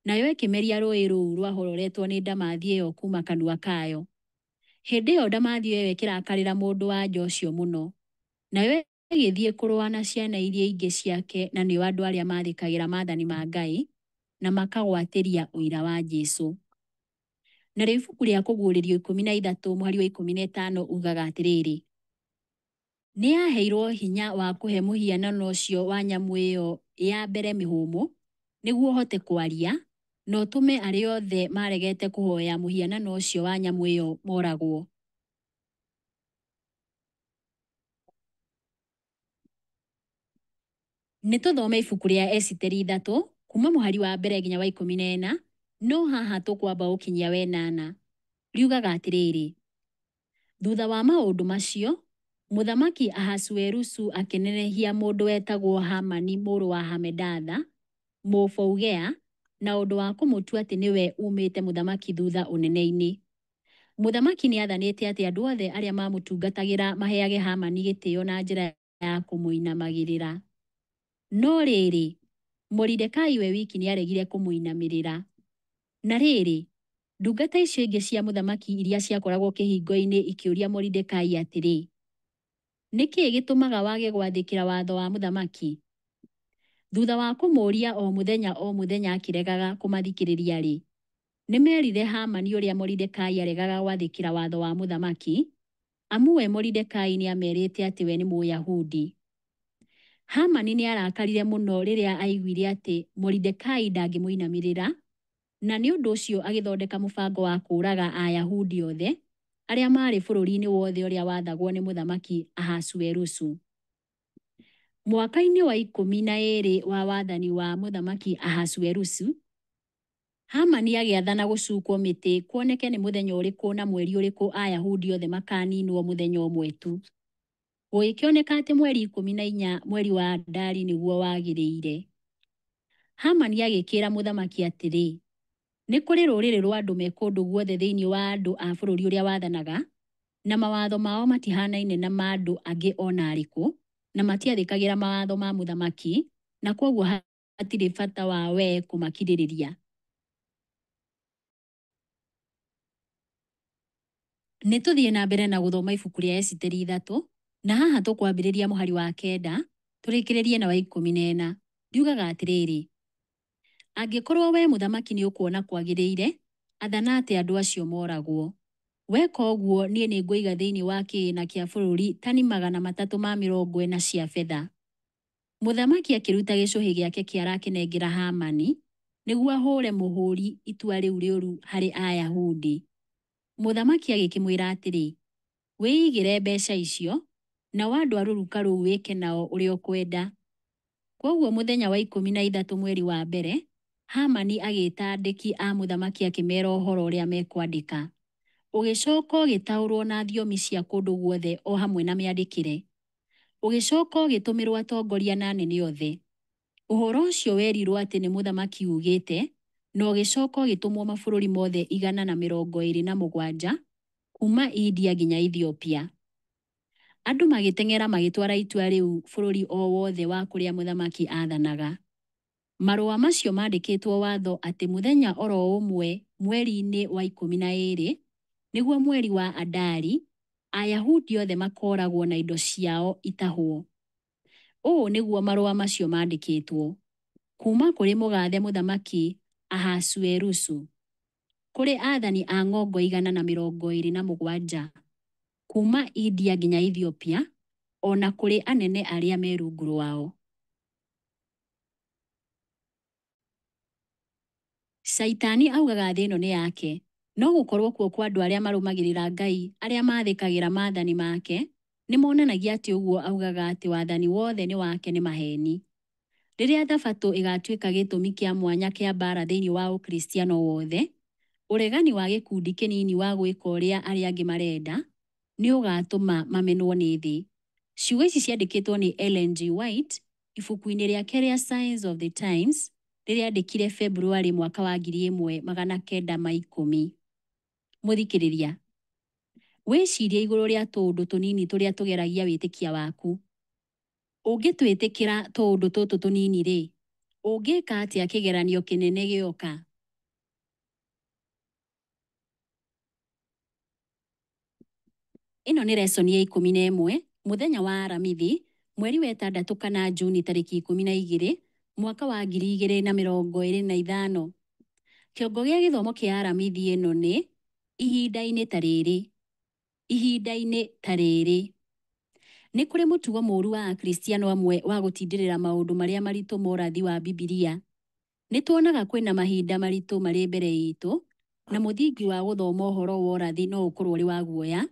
nayo ĩkĩmeria rũũĩ rũu rwahororetwo nĩ ndamathia ĩyo kuuma kanua kayo. Hĩndĩ ĩyo ndamathia ĩyo ĩkĩrakarĩra mũndũ-wa-nja ũcio mũno. Nayo ĩgĩthiĩ kũrũa na ciana iria ingĩ ciake na nĩo andũ arĩa maathĩkagĩra maathani ma Ngai na makagwatĩria ũira wa Jesu. Narĩo ibuku rĩa Kũguũrĩrio 13 mũhari wa 15 ugaga atĩrĩrĩ, nĩ aaheirwo hinya wa kũhe mũhianano ũcio wa nyamũ ĩyo ya mbere mĩhũmũ, nĩguo ũhote kwaria, na ũtũme arĩa othe maregete kũhoya mũhianano ũcio wa nyamũ ĩyo moragwo. Nĩ tũthome ibuku rĩa Esiteri 3 kuma mũhari wa mbere nginya wa 14, no haha tũkwamba gũkinyia wa 8. Riugaga atĩrĩrĩ, thutha wa maũndũ macio, Mũthamaki Ahasuerusu akĩnenehia mũndũ wetagwo Hamani mũrũ wa Hamedatha, Mũfougea, na ũndũ wa kũmũtua atĩ nĩwe uumĩte mũthamaki thutha ũnene-inĩ. Mũthamaki nĩ aathanĩte atĩ andũ othe arĩa maamũtungatagĩra maheage Hamani gĩtĩo na njĩra ya kũmũinamagĩrĩra. No rĩrĩ, Moridekai we wiki nĩ aaregire kũmũinamĩrĩra. Na rĩrĩ, ndungata icio ingĩ cia mũthamaki iria ciakoragwo kĩhingo-inĩ ikĩũria Moridekai atĩrĩ, nĩ kĩĩ gĩtũmaga wage gwathĩkĩra watho wa mũthamaki? Thutha wa kũmũũria o mũthenya akĩregaga kũmathikĩrĩria-rĩ, nĩ meerire Hamani ũrĩa Moridekai aregaga gwathĩkĩra watho wa mũthamaki, amu we Moridekai nĩ aamerĩte atĩ we nĩ Mũyahudi. Hamani nĩ aarakarire mũno rĩrĩa aaiguire atĩ Moridekai ndangĩmũinamĩrĩra, na nĩ ũndũ ũcio agĩthondeka mũbango wa kũũraga Ayahudi othe arĩa maarĩ bũrũri-inĩ wothe ũrĩa wathagwo nĩ Mũthamaki Ahasuerusu. Mwaka-inĩ wa 12 wa wathani wa Mũthamaki Ahasuerusu, Hamani agĩathana gũcukwo mĩtĩ kuoneke nĩ mũthenya ũrĩkũ na mweri ũrĩkũ Ayahudi othe makaniinwo mũthenya ũmwe tu. Gũgĩkĩoneka atĩ mweri 14 mweri wa Adari nĩguo wagĩrĩire. Hamani agĩkĩĩra mũthamaki atĩrĩ, nĩ kũrĩ rũrĩrĩ rwa andũ me kũndũ guothe thĩinĩ wa andũ a bũrũri ũrĩa wathanaga, na mawatho mao matihanaine na ma andũ angĩ o na arĩkũ, na matiathĩkagĩra mawatho ma mũthamaki, na kwoguo hatirĩ bata wa wee kũmakirĩrĩria. Nĩ tũthiĩ na mbere na gũthoma ibuku rĩa Esiteri 3, na haha tũkwambĩrĩria mũhari wa 9 tũrĩkĩrĩrie na wa 14. Riugaga atĩrĩrĩ, angĩkorwo wee mũthamaki nĩ ũkuona kwagĩrĩire, athana atĩ andũ acio moragwo. Weka ũguo niĩ nĩngũiga thĩinĩ wa kĩgĩĩna kĩa bũrũri tani 340 cia betha. Mũthamaki akĩruta gĩcũhĩ gĩake kĩara akĩnengera Hamani, nĩguo ahũũre mũhũũri itua rĩu rĩũru harĩ Ayahudi. Mũthamaki agĩkĩmwĩra atĩrĩ, Wĩigĩre mbeca icio, nao andũ a rũruka rũu wĩke nao ũrĩa ũkwenda. Kwoguo mũthenya wa 13 mweri wa mbere, Hamani agĩĩta andĩki a mũthamaki akĩmeera ũhoro ũrĩa mekwandĩka. Ũgĩcoka ũgĩtaũrũo na thiomi cia kũndũ guothe o hamwe na mĩandĩkĩre. Ũgĩcoka ũgĩtũmĩrũo atongoria na anene othe. Ũhoro ũcio werirũo atĩ nĩ mũthamaki uugĩte, na ũgĩcoka ũgĩtũmwo mabũrũri mothe 127, kuuma India nginya Ethiopia. Andũ magĩteng'era magĩtwara itua rĩu bũrũri o wothe wa kũrĩa mũthamaki aathanaga. Marũa macio maandĩkĩtwo watho atĩ mũthenya o ro ũmwe mweri-inĩ wa 12, nĩguo mweri wa Adari, Ayahudi othe makooragwo na indo ciao itahwo. Ũũ nĩguo marũa macio maandĩkĩtwo: Kuuma kũrĩ mũgaathe Mũthamaki Ahasuerusu, kũrĩ aathani a ng'ongo 127, kuuma India nginya Ethiopia, o na kũrĩ anene arĩa me rungu rwao. Caitani augaga thĩ ĩno nĩ yake, no gũkorũo kuo kwa andũ arĩa marũmagĩrĩra Ngai, arĩa maathĩkagĩra maathani make, nĩ monanagia atĩ ũguo augaga atĩ wathani wothe nĩ wake nĩ maheeni. Rĩrĩa Thabatũ ĩgaatuĩka gĩtũmi kĩa mwanya kĩa mbaara thĩinĩ wa Ũkristiano wothe, ũregani wa gĩkundi kĩnini wa gwĩka ũrĩa arĩa angĩ marenda nĩ ũgaatũma mamenwo nĩ thĩ. Ciugo ici ciandĩkĩtwo nĩ Ellen G. White ibuku-inĩ rĩake rĩa Signs of the Times rĩrĩa aandĩkire Februarĩ mwaka wa 1910. Mũthikĩrĩria, wĩcirie igũrũ rĩa tũũndũ tũnini tũrĩa tũgeragia wĩtĩkia waku. Ũngĩtwĩtĩkĩra tũũndũ tũtũ tũnini-rĩ, ũngĩka atĩa kĩgeranio kĩnene gĩoka? Ĩno nĩ lesson ya 11, mũthenya wa Aramithi, mweri wa ĩtandatũ kana Juni tarĩki 12, mwaka wa 2025. Kĩongo gĩa gĩthomo kĩa Aramithi ĩno nĩ ihinda-inĩ ta rĩrĩ. Ihinda-inĩ ta rĩrĩ. Nĩ kũrĩ mũtugo mũũru wa Akristiano amwe wa gũtindĩrĩra maũndũ marĩa maritũ ma ũrathi wa Bibilia. Nĩ tuonaga kwĩna mahinda maritũ marĩ mbere itũ, na mũthingi wa gũthoma ũhoro wa ũrathi no ũkorũo ũrĩ wa guoya,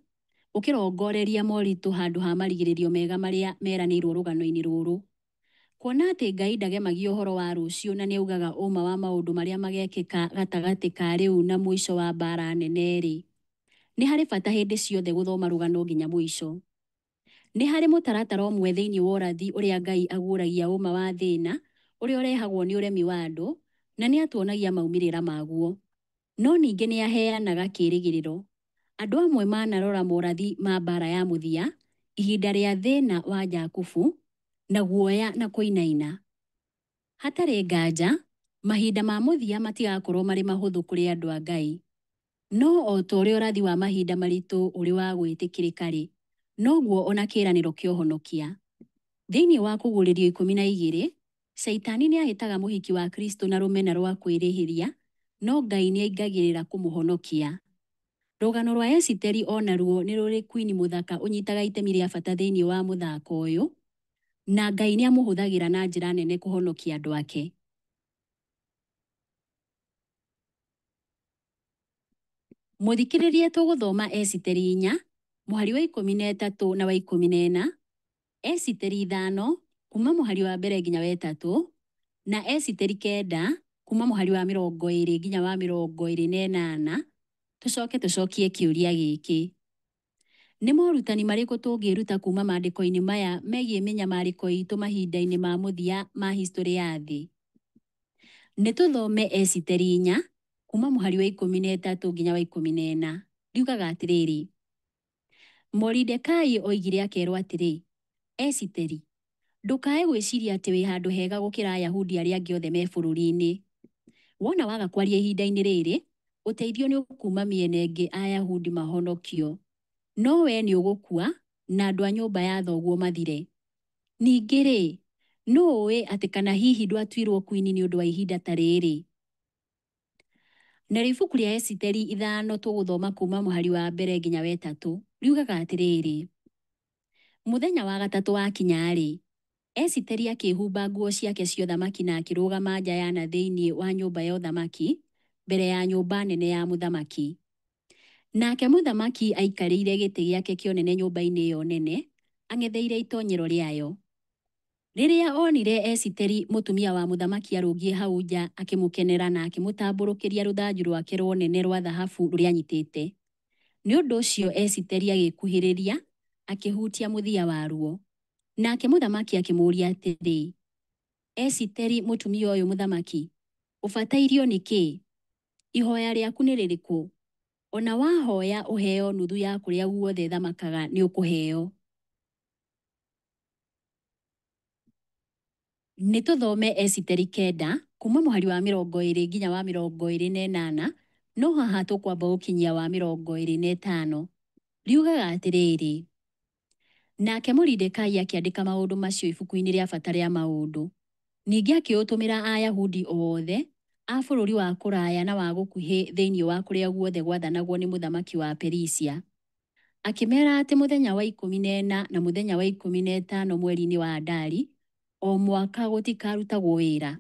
ũkĩrongoreria moritũ handũ ha marigĩrĩrio mega marĩa meranĩirũo rũgano-inĩ rũrũ. Kuona atĩ Ngai ndagemagia ũhoro wa rũciũ na nĩaugaga ũma wa maũndũ marĩa magekĩka gatagatĩ ka rĩu na mũico wa mbaara nene-rĩ, nĩ harĩ bata hĩndĩ ciothe gũthoma rũgano nginya mũico. Nĩ harĩ mũtaratara ũmwe thĩinĩ wa ũrathi ũrĩa Ngai aguũragia ũma wa thĩna ũrĩa ũrehagwo nĩ ũremi wa andũ, na nĩ atuonagia maumĩrĩra maguo. No ningĩ nĩ aheanaga kĩĩrĩgĩrĩro. Andũ amwe manarora morathi ma mbaara ya mũthia, ihinda rĩa thĩna wa Jakubu, na guoya na kũinaina. Hatarĩ nganja, mahinda ma mũthia matigakorũo marĩ mahũthũ kũrĩ andũ a Ngai. No o ta ũrĩa ũrathi wa mahinda maritũ ũrĩ wa gwĩtĩkĩrĩka-rĩ, noguo o na kĩĩranĩro kĩa ũhonokia. Thĩinĩ wa Kũguũrĩrio 12, Caitani nĩ ahĩtaga mũhiki wa Kristo na rũmena rwa kwĩrĩhĩria, no Ngai nĩ aingagĩrĩra kũmũhonokia. Rũgano rwa Esiteri o naruo nĩ rũrĩ kwini mũthaka ũnyitaga itemi rĩa bata thĩinĩ wa mũthako ũyũ, na Ngai nĩ amũhũthagĩra na njĩra nene kũhonokia andũ ake. Mũthikĩrĩrie tũgũthoma Esiteri 4, mũhari wa 13 na wa 14, Esiteri 5, kuuma mũhari wa mbere nginya wa ĩtatũ, na Esiteri 9, kuuma mũhari wa 20 nginya wa 28, tũcoke tũcokie kĩũria gĩkĩ. Nĩ morutani marĩkũ tũngĩĩruta kuuma maandĩko-inĩ maya megiĩ mĩnyamarĩko itũ mahinda-inĩ ma mũthia ma historĩ ya thĩ? Nĩ tũthome Esiteri 4, kuuma mũhari wa 13 nginya wa 14. Riugaga atĩrĩrĩ, Moridekai oigire akerwo atĩrĩ, Esiteri, ndũkae gwĩciria atĩ wĩ handũ hega gũkĩra Ayahudi arĩa angĩ othe me bũrũri-inĩ. Wona waga kwaria ihinda-inĩ rĩrĩ, ũteithio nĩ ũkuuma mĩena ĩngĩ Ayahudi mahonokio. No wee nĩũgũkua, na andũ a nyũmba ya thoguo mathire. Ningĩ-rĩ, nũũ ũũĩ atĩ kana hihi ndwatuirũo kwini nĩ ũndũ wa ihinda ta rĩrĩ? Narĩo ibuku rĩa Esiteri 5 tũgũthoma kuuma mũhari wa mbere nginya wa 3, riugaga atĩrĩrĩ, mũthenya wa gatatũ wakinya-rĩ, Esiteri akĩĩhumba nguo ciake cia ũthamaki na akĩrũgama nja ya na thĩinĩ wa nyũmba ya ũthamaki, mbere ya nyũmba nene ya mũthamaki. Nake mũthamaki aikarĩire gĩtĩ gĩake kĩa ũnene nyũmba-inĩ ĩyo nene, ang'etheire itonyero rĩayo. Rĩrĩa onire Esiteri mũtumia wa mũthamaki arũngiĩ hau nja, akĩmũkenera na akĩmũtambũrũkĩria rũthanju rwake rwa ũnene rwa thahabu rũrĩa aanyitĩte. Nĩ ũndũ ũcio Esiteri agĩkuhĩrĩria, akĩhutia mũthia waruo. Nake mũthamaki akĩmũũria atĩrĩ, Esiteri mũtumia ũyũ mũthamaki, ũbatairio nĩ kĩĩ? Ihoya rĩaku nĩ rĩrĩkũ? O na wahoya ũheo nuthu ya kũrĩa guothe thamakaga nĩ ũkũheo. Nĩ tũthome Esiteri 9, kuuma mũhari wa 20 nginya wa 28, no haha tũkwamba gũkinyia wa 25. Riugaga atĩrĩrĩ, nake Moridekai akĩandĩka maũndũ macio ibuku-inĩ rĩa bata rĩa maũndũ. Ningĩ akĩũtũmĩra Ayahudi othe a bũrũri wa kũraya na wa gũkuhĩ thĩinĩ wa kũrĩa guothe gwathanagwo nĩ mũthamaki wa Perisia. Akĩmeera atĩ mũthenya wa 14 na mũthenya wa 15 mweri-inĩ wa Adari o mwaka gũtikarutagwo wĩra.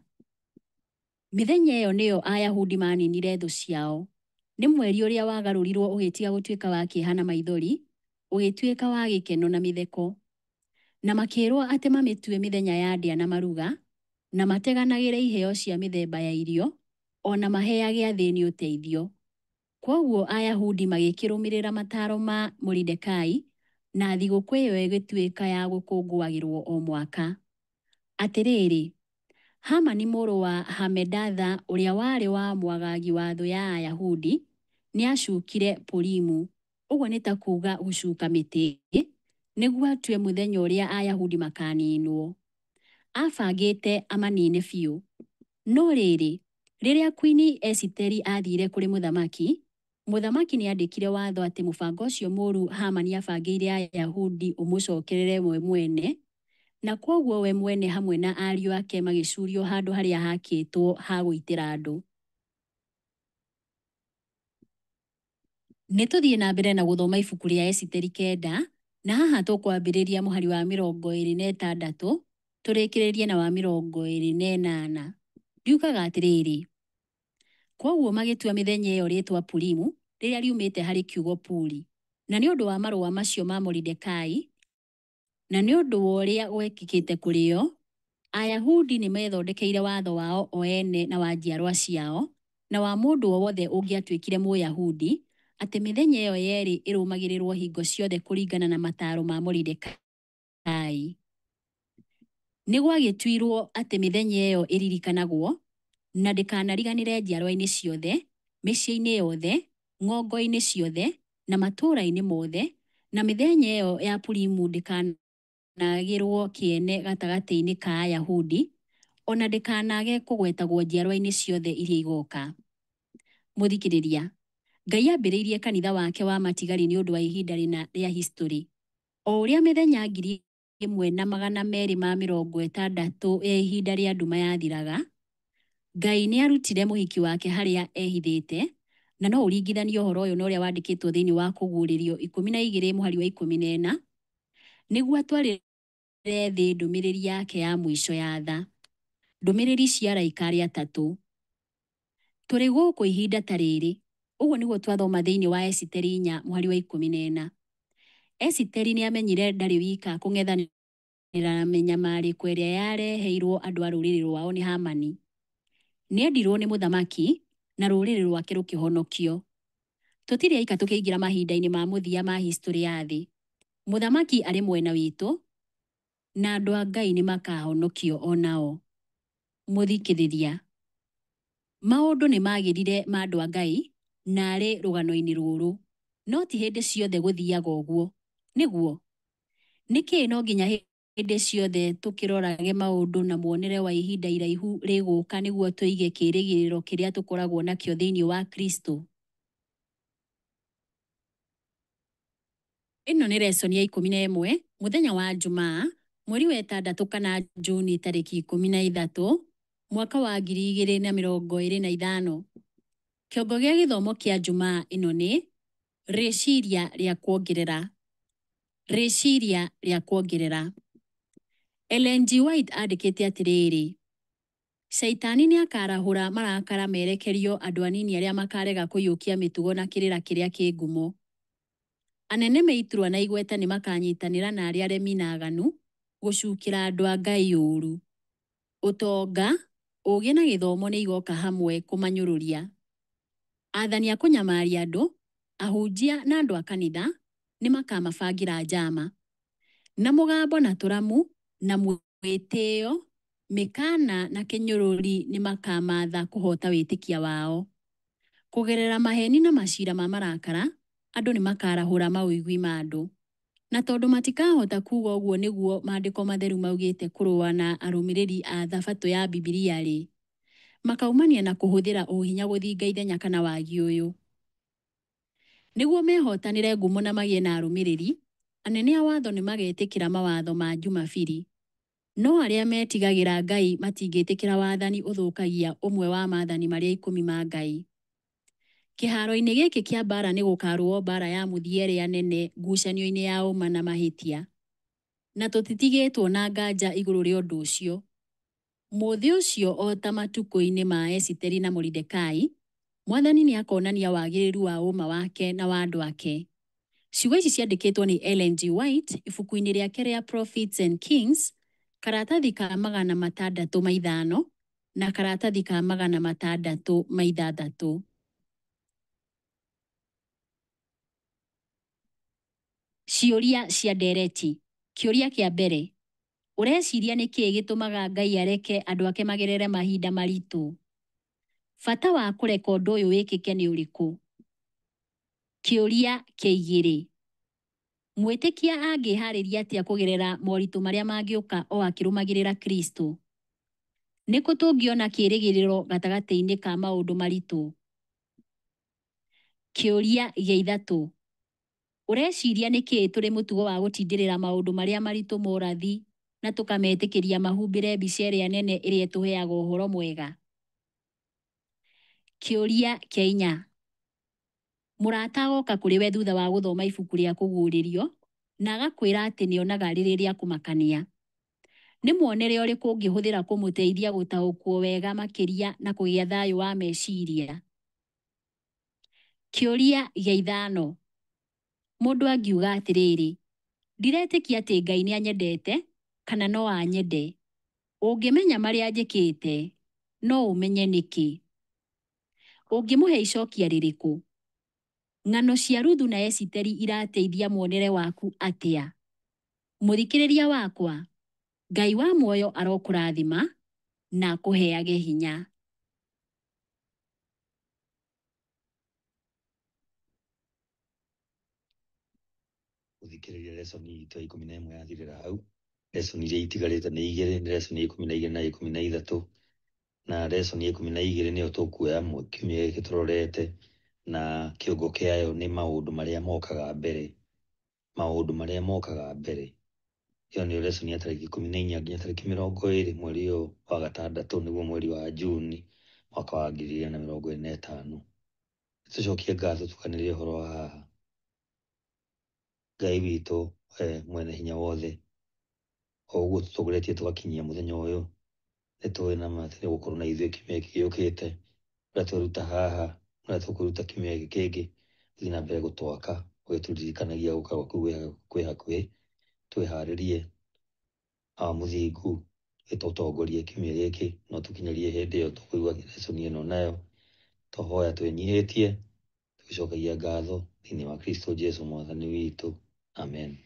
Mĩthenya ĩyo nĩyo Ayahudi maaninire thũ ciao. Nĩ mweri ũrĩa wagarũrirũo ũgĩtiga gũtuĩka wa kĩeha na maithori, ũgĩtuĩka wa gĩkeno na mĩtheko. Na makĩĩrũo atĩ mamĩtue mĩthenya ya ndĩa na maruga, na mateganagĩre iheo cia mĩthemba ya irio, o na maheage athĩni ũteithio. Kwoguo Ayahudi magĩkĩrũmĩrĩra mataaro ma Moridekai, na thigũkũ ĩyo ĩgĩtuĩka ya gũkũngũagĩrũo o mwaka. Atĩrĩrĩ, Hamani mũrũ wa Hamedatha ũrĩa warĩ wa mwagagi wa thũ ya Ayahudi, nĩacuukire Purimu, ũguo nĩ ta kuuga gũcuuka mĩtĩ, nĩguo atue mũthenya ũrĩa Ayahudi makaaniinwo. Aabangĩte amaniine biũ. No rĩrĩ, rĩrĩa kwini Esiteri aathiire kũrĩ mũthamaki, mũthamaki nĩandĩkire watho atĩ mũbango ũcio mũũru Hamani aabangĩire Ayahudi ũmũcokerere we mwene, na kwoguo we mwene hamwe na ariũ ake magĩcuurio handũ harĩa haakĩtwo ha gũitĩra andũ. Nĩ tũthiĩ na mbere na gũthoma ibuku rĩa Esiteri 9, na haha tũkwambĩrĩria mũhari wa 26 tũrĩkĩrĩrie na wa 28. Riugaga atĩrĩrĩ, kwoguo magĩtua mĩthenya ĩyo rĩĩtwa Purimu, rĩrĩa riumĩte harĩ kiugo Puri. Na nĩ ũndũ wa marũa macio ma Moridekai, na nĩ ũndũ wa ũrĩa gwekĩkĩte kũrĩ o, Ayahudi nĩ meethondekeire watho wao o ene na wa njiarwa ciao, na wa mũndũ o wothe ũngĩatuĩkire Mũyahudi, atĩ mĩthenya ĩyo yerĩ ĩrũmagĩrĩrũo hingo ciothe kũringana na mataaro ma Moridekai. Nĩ gwagĩtuirũo atĩ mĩthenya ĩyo ĩririkanagwo, na ndĩkanariganĩre njiarwa-inĩ ciothe, mĩciĩ-inĩ yothe, ng'ongo-inĩ ciothe, na matũũra-inĩ mothe, na mĩthenya ĩyo ya Purimu ndĩkanagĩrũo kĩene gatagatĩ-inĩ ka Ayahudi, o na ndĩkanage kũgwetagwo njiarwa-inĩ ciothe iria igooka. Mũthikĩrĩria, Ngai ambĩrĩirie kanitha wake wa matigari nĩ ũndũ wa ihinda rĩna rĩa historĩ. O ũrĩa mĩthenya 1260 ya ihinda rĩa nduma yathiraga, Ngai nĩ aarutire mũhiki wake harĩa ehithĩte, na no ũringithanie ũhoro ũyũ na ũrĩa wandĩkĩtwo thĩinĩ wa Kũguũrĩrio 12 mũhari wa 14, nĩguo atwarĩre thĩ ndũmĩrĩri yake ya mũico ya tha. Ndũmĩrĩri cia araika arĩa atatũ. Tũrĩ gũkũ ihinda ta rĩrĩ, ũguo nĩguo twathoma thĩinĩ wa Esiteri 4 mũhari wa 14. Esiteri nĩ amenyire ndarĩ wika kũng'ethanĩra na mĩnyamarĩko ĩrĩa yareheirwo andũ a rũrĩrĩ rwao nĩ Hamani. Nĩendirwo nĩ mũthamaki na rũrĩrĩ rwake rũkĩhonokio. Tũtirĩ aika tũkĩingĩra mahinda-inĩ ma mũthia ma historĩ ya thĩ. Mũthamaki arĩ mwena witũ, na andũ a Ngai nĩ makahonokio o nao. Mũthikĩrĩria, maũndũ nĩ magĩrire ma andũ a Ngai narĩ rũgano-inĩ rũrũ, no ti hĩndĩ ciothe gũthiaga ũguo. Nĩguo, nĩkĩ no nginya hĩndĩ ciothe tũkĩrorage maũndũ na muonere wa ihinda iraihu rĩgũka nĩguo tũige kĩĩrĩgĩrĩro kĩrĩa tũkoragwo nakĩo thĩinĩ wa Kristo? Ĩno nĩ lesson ya 11 mũthenya wa Jumaa mweri wa ĩtandatũ kana Juni tarĩki 13 mwaka wa 2025. Kĩongo gĩa gĩthomo kĩa Jumaa ĩno nĩ rĩciria rĩa kuongerera. Rĩciria rĩa kuongerera. Ellen G. White andĩkĩte atĩrĩrĩ, Caitani nĩ akarahũra marakara merekerio andũ anini arĩa makarega kũiyũkia mĩtugo na kĩrĩra kĩrĩa kĩ ngumo. Anene me iturwa na igweta nĩ makanyitanĩra na arĩa aremi na aganu gũcukĩra andũ a Ngai ũũru. Ũtonga, ũũgĩ na gĩthomo nĩ igoka hamwe kũmanyũrũria. Athani a kũnyamaria andũ, ahunjia na andũ a kanitha nĩ makamabangĩra njama. Na mũgambo na tũramu na mwĩtĩo, mĩkana na kĩnyũrũri nĩ makamatha kũhota wĩtĩkia wao. Kũgerera maheni na macira ma marakara, andũ nĩ makarahũra maũigui ma andũ. Na tondũ matikahota kuga ũguo nĩguo maandĩko matheru maugĩte kũrũa na arũmĩrĩri a thabatũ ya Bibilia-rĩ, makaumania na kũhũthĩra ũhinya gũthinga ithenya kana wagi ũyũ. Nĩguo mehotanĩre ngumo na magĩe na arũmĩrĩri, anene a watho nĩ magetĩkĩra mawatho ma Jumabiri. No arĩa metigagĩra Ngai matingĩtĩkĩra wathani ũthũkagia ũmwe wa maathani marĩa 10 ma Ngai. Kĩhaaro-inĩ gĩkĩ kĩa mbaara nĩ gũkarũo mbaara ya mũthia ĩrĩa nene ngucanio-inĩ ya ũma na mahĩtia. Na tũtitigĩtwo na nganja igũrũ rĩa ũndũ ũcio. Mũthĩ ũcio o ta matukũ-inĩ ma Esiteri na Moridekai, Mwathani nĩ akonania wagĩrĩru wa ũma wake na wa andũ ake. Ciugo ici ciandĩkĩtwo nĩ Ellen G. White ibuku-inĩ rĩake rĩa Prophets and Kings, karatathi ka 605 na karatathi ka 606. Ciũria cia ndereti. Kĩũria kĩa mbere, ũreciria nĩ kĩĩ gĩtũmaga Ngai areke andũ ake magerere mahinda maritũ? Bata wa kũreka ũndũ ũyũ wĩkĩke nĩ ũrĩkũ? Kĩũria kĩa igĩrĩ, mwĩtĩkia angĩĩharĩria atĩa kũgerera moritũ marĩa mangĩũka o akĩrũmagĩrĩra Kristo? Nĩ kũ tũngĩona kĩĩrĩgĩrĩro gatagatĩ-inĩ ka maũndũ maritũ? Kĩũria gĩa ithatũ, ũreciria nĩ kĩĩ tũrĩ mũtugo wa gũtindĩrĩra maũndũ marĩa maritũ morathi na tũkametĩkĩria mahumbĩre mbica ĩrĩa nene ĩrĩa ĩtũheaga ũhoro mwega? Kĩũria kĩa inya, mũrata agoka kũrĩ we thutha wa gũthoma ibuku rĩa kũguũrĩrio na agakwĩra atĩ nĩ onaga rĩrĩ rĩa kũmakania. Nĩ muonere ũrĩkũ ũngĩhũthĩra kũmũteithia gũtaũkwo wega makĩria na kũgĩa thayũ wa meciria? Kĩũria gĩa ithano, mũndũ angiuga atĩrĩrĩ, ndiretĩkia atĩ Ngai nĩ anyendete kana no anyende. Ũngĩmenya marĩa njĩkĩte, no ũmenye nĩkĩ. Ũngĩmũhe icokia rĩrĩkũ? Ng'ano cia Ruthu na Esiteri irateithia muonere waku atĩa? Mũthikĩrĩria wakwa, Ngai wa muoyo arokũrathima na akũheage hinya. Gũthikĩrĩria lesson itũ ya 11 yathirĩra hau. Lesson iria itigarĩte nĩ igĩrĩ, nĩ lesson ya 12 na 13. Na lesson ya 12 nĩyo tũkuoya kiumia gĩkĩ tũrorete, na kĩongo kĩayo nĩ maũndũ marĩa mokaga mbere. Maũndũ marĩa mokaga mbere. Ĩyo nĩyo lesson ya tarĩki 14 nginya tarĩki 20 mweri ũyũ wa gatandatũ, nĩguo mweri wa Juni mwaka wa 2025. Tũcokie ngatho tukanĩrĩre ũhoro wa haha. Ngai witũ mwene hinya wothe, o ũguo tũtongoretie tũgakinyia mũthenya ũyũ, nĩ tũĩ na ma atĩ nĩ ũgũkorwo na ithuĩ kiumia gĩkĩ gĩũkĩte, ũrĩa tweruta haha, ũrĩa tũkwĩruta kiumia gĩkĩ kĩngĩ, ũthiĩ na mbere gũtwaka, ũgĩtũririkanagia gũka gwaku kwĩ hakuhĩ, twĩharĩrie. Awa mũthingu, gĩtũtongorie kiumia gĩkĩ, no tũkinyĩrie hĩndĩ ĩyo tũkũigua lesson ĩno nayo, twahoya twĩnyihĩtie, tũgĩcokagia ngatho thĩinĩ wa Kristo Jesu mwathani witũ. Amen.